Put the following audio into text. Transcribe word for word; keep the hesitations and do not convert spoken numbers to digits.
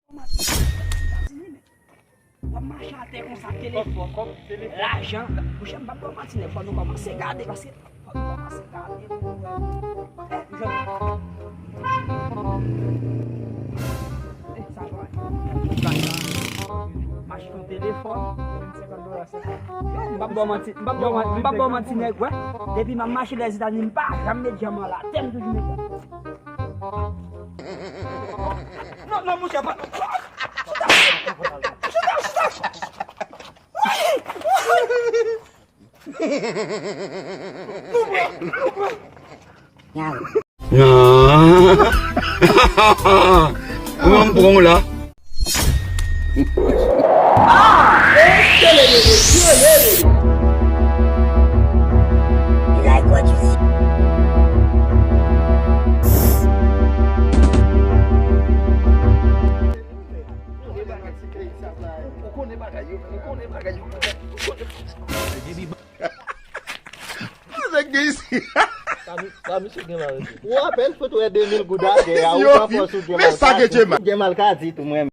W ap mache atè konsa, telefòn, lajan. Monchè, m p ap ba w manti, nèg, fò nou kòmanse gade, paske fò nou kòmanse gade. Eh, jwenn. Eh, sa va. Mache yon telefòn. M p ap ba w manti, m p ap ba w manti, m p ap ba w manti, nèg, wè. Depi m ap mache Lèzetazini, m pa janm met janm anlatè, m toujou met. Non, non, monchè, pa. Chita, chita, chita. Ou an pran w la. You like what you see? Ou konnen bagay yo, ou konnen bagay yo. Nèg gen isi. Sa mi-, sa misye gen la rete. Ou rapèl foto e de mil goud atè a, ou pa fòs ou gen mal ka di. Gen mal ka di tou mwen.